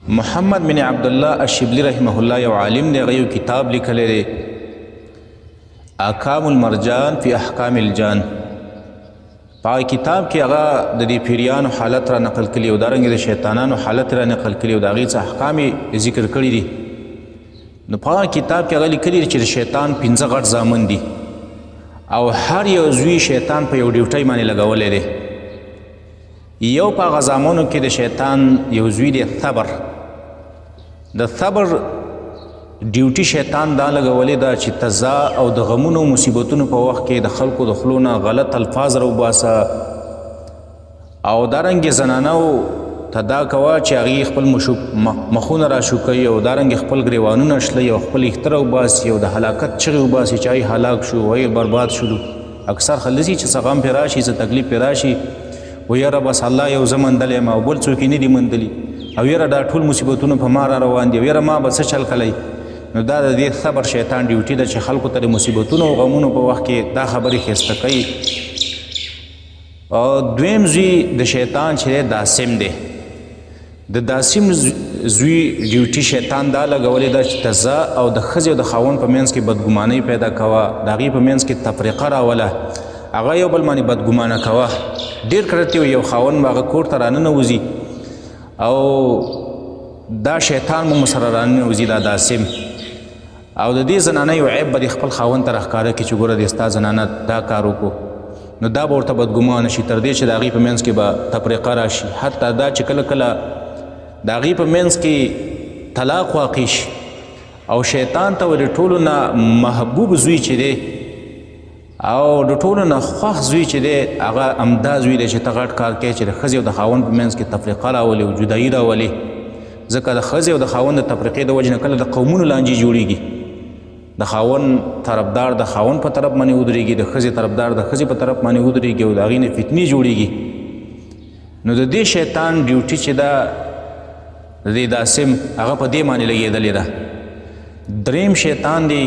محمد بن عبدالله الشبلی رحمه الله یو عالم دی، هغه یو کتاب لیکلی دی، احکام المرجان فی احکام الجان. په هغه کتاب کې هغه د دې پیریانو حالت را نقل کړي او دارنګه د شیطانانو حالت را نقل کړي او د هغې څه احکام یې ذکر کړي دي. نو په هغه کتاب کې هغه لیکلي دي چې د شیطان 5 غټ زامن دي او هر یو زوی شیطان په یو ډیوټۍ باندې لګولی دی. یو په هغه زامنو کې د شیطان یو زوی دی ثبر. د ثبر ډیوټي شیطان دا لګولې ده چې تزا او د غمونو مصیبتونو په وخت کې د خلکو د خولو نه غلط الفاظ راوباسه او دارنګې زنانو ته دا کوه چې هغې خپل مخونه راشوکوي او دارنګې خپل ګریوانونه شلوي او خپل اختر وباسي او د هلاکت چغې وباسي چې هغې هلاک شو، هغې برباد شولو. اکثر خلک داسې چې څه غم پرې راشي، څه تکلیف پرې راشي، و یاره بس الله یو زه مندلی یم او بل څوک یې نه دي مندلي او یاره دا ټول مصیبتونه په ما را روان دي او یاره ما به څه چل کلی. نو دا د دې صبر شیطان ډیوټي ده چې خلکو ته د مصیبتونو او غمونو په وخت کې دا خبرې ښایسته کوي. او دویم زوی د شیطان چې دی داسم دی. د داسم زوی ډیوټي شیطان دا لګولې ده چې تزا او د ښځې او د خاوند په منځ کې بدګمانۍ پیدا کوه، د هغې په منځ کې تفریقه راوله، هغه یو بل باندې بدګمانه کوه. ډېر کله یو خاوند به هغه کور ته راننوځي او دا شیطان مو سره راننوځي، دا داسم. او د دې زنانه یو عیب به د خپل خاوند ته راښکاره کړي چې ګوره دې ستا زنانه دا کار وکړو، نو دا به ورته بدګمانه شي، تر دې چې د هغې په منځ کې به تفریقه راشي. حتی دا چې کله کله د هغې په منځ کې طلاق واقع شي او شیطان ته د ټولو نه محبوب زوی چې دی او د ټولو نه خوښ زوی چې دی هغه همدا زوی دی چې ته غټ کار کوې چې د ښځې او د خاوند په منځ کې تفریقه راولي او جدایي راولي. ځکه د ښځې او د خاوند د تفریقې د وجې نه کله د قومونو لانجې جوړیږي. د خاوند طرفدار د خاوند په طرف باندې ودرېږي، د ښځې طرفدار د ښځې په طرف باندې ودرېږي او د هغې نه فتنې جوړیږي. نو د دې شیطان ډیوټي چې ده د دې داسم هغه په دې باندې لګېدلې ده. دریم شیطان دی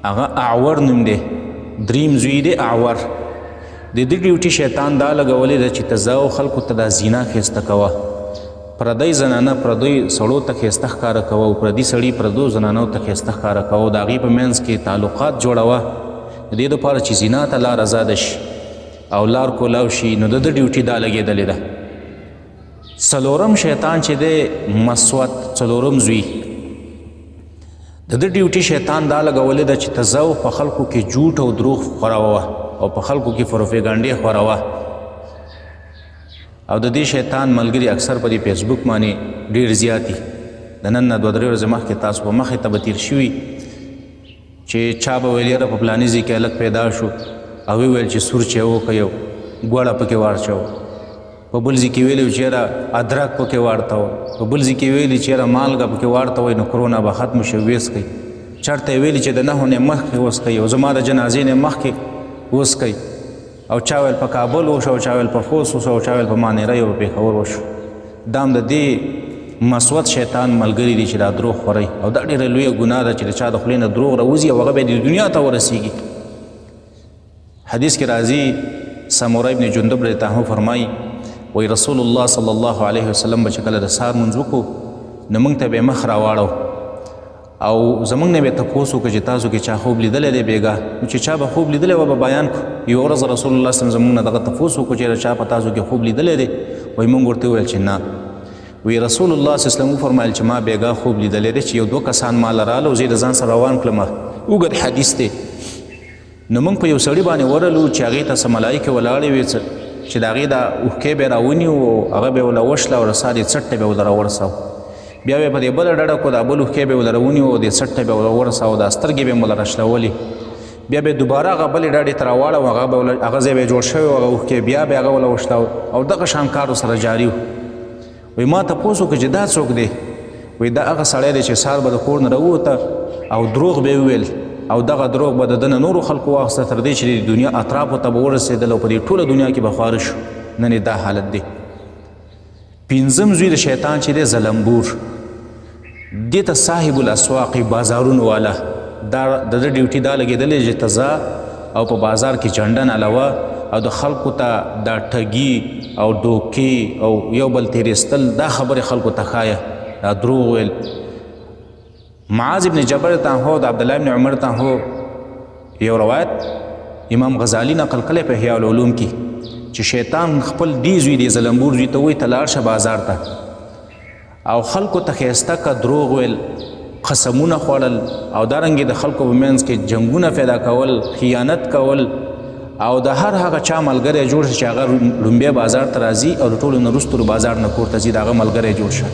هغه اعور نوم دی، دریم زوی دی اعور. د دې ډیوټي شیطان دا لګولې ده چې ته ځه او خلکو ته دا زینا ښایسته کوه، پردی زنانه پردی سړو ته ښایسته ښکاره کوه او پردي سړي پردو زنانو ته ښایسته ښکاره کوه او د هغې په منځ کې تعلقات جوړوه، د دې دپاره چې زینا ته لار ازاده شي او لار کولاو شي. نو د ده ډیوټي دا لګېدلې ده. څلورم شیطان چې دی مسود، څلورم زوی، د ده ډیوټي شیطان دا لګولې ده چې ته ځه او په خلکو کې جوټ او دروغ خوروه او په خلکو کې پروپیګنډې خوروه. او د دې شیطان ملګري اکثر په دې فیسبوک باندې ډېر زیات دي. د نن نه 2-3 ورځې مخکې تاسو په مخې ته به تېر شوي چې چا به ویل یاره په فلاني ځای کې هلک پیدا شو او ویل چې سور چای وکړئ او ګوړه پکې وارچوه، په بل ځای کې ویلي چې یاره ادرک پکې وارتوه، په بل ځای کې ویلي چې یاره مالګه پکې وارتوئ نو کرونا به ختم شي ویې څښئ، چېرته یې ویلي چې د نهو نه مخکې وڅښئ او زما د جنازې نه مخکې وڅښئ، او چا ویل په کابل وشو او چا ویل په خوست وشو او چا ویل په مانیرۍ او په پېښور وشو. دا هم د دې مسود شیطان ملګري دي چې دا دروغ خورئ او دا ډېره لویه ګناه ده چې د چا د خولې نه دروغ راوځي او هغه بیا د دنیا ته ورسېږي. حدیث کې راځي سموره ابن جندب رضی الله عنه فرمایي وایي رسول الله صلی الله علیه وسلم به چې کله د سهار لمونځ وکړو نو موږ ته به یې مخ راواړو او زموږ نه به یې تپوس وکړو چې تاسو کې چا خوب لیدلی دی بېګا، نو چې چا به خوب لیدلی وه به بیان کړو. یوه ورځ رسول الله صلی الله علیه وسلم زموږ نه دغه تپوس وکړو چې چا په تاسو کې خوب لیدلی دی، وایي موږ ورته وویل چې نه. وایي رسول الله صلی الله علیه وسلم وفرمایل چې ما بېګا خوب لیدلی دی چې یو دوه کسان ما له راغله او زه یې د ځان سره روان کړم. اوږد حدیث دی. نو موږ په یو سړي باندې ورغلو چې هغې ته څه ملایکې ولاړې وې چې د هغې دا اوښکې به یې راونیو هغه به یې ورله وشله او رسا دې څټ ته به یې ورله راورساوه. بیا به یې په دې بله ډډه کړو، دا بل اوښکې به یې ورله راونیو او دې څټ ته به یې ورله ورساوه، دا سترګې به یې ورله راشلولې. بیا به یې دوباره هغه بلې ډډې ته راواړوه، هغه ځای به یې جوړ شوی و، هغه اوښکې بیا به یې هغه ورله وشلوه او دغه شان کار ورسره جاري و. وایي ما تپوس وکړو چې دا څوک دی؟ وایي دا هغه سړی دی چې سهار به د کور نه راووته او دروغ به یې وویل او دغه دروغ به د ده نه نورو خلکو واخیسته تر دې چې د دنیا اطرافو ته به ورسېدل او په دې ټوله دنیا کې به خواره شو. نن یې دا حالت دی. پنځم زوی د شیطان چې دی زلمبور، دې ته صاحب الاسواق بازارونو والا، دا د ده ډیوټي دا لګېدلې چې ته ځه او په بازار کې چنډه نالوه او د خلکو ته دا ټګي او ډوکې او یو بل تېرېستل دا خبرې خلکو ته ښایه. دا دروغ ویل. معاذ ابن جبل ته هو، د عبد الله ابن عمر ته هو یو روایت امام غزالی نقل کړی په احیاء العلوم کې چې شیطان خپل دی زوی دی زلمبور زوی ته وایي ته لاړ شه بازار ته او خلکو ته ښایسته که دروغ ویل، قسمونه خوړل او دارنګې د خلکو په منځ کې جنګونه پیدا کول، خیانت کول او د هر هغه چا ملګری جوړ شي چې هغه لومبی بازار ته راځي او د ټولو نه وروسته بازار نه کور ته ځي، د هغه ملګری جوړ شه.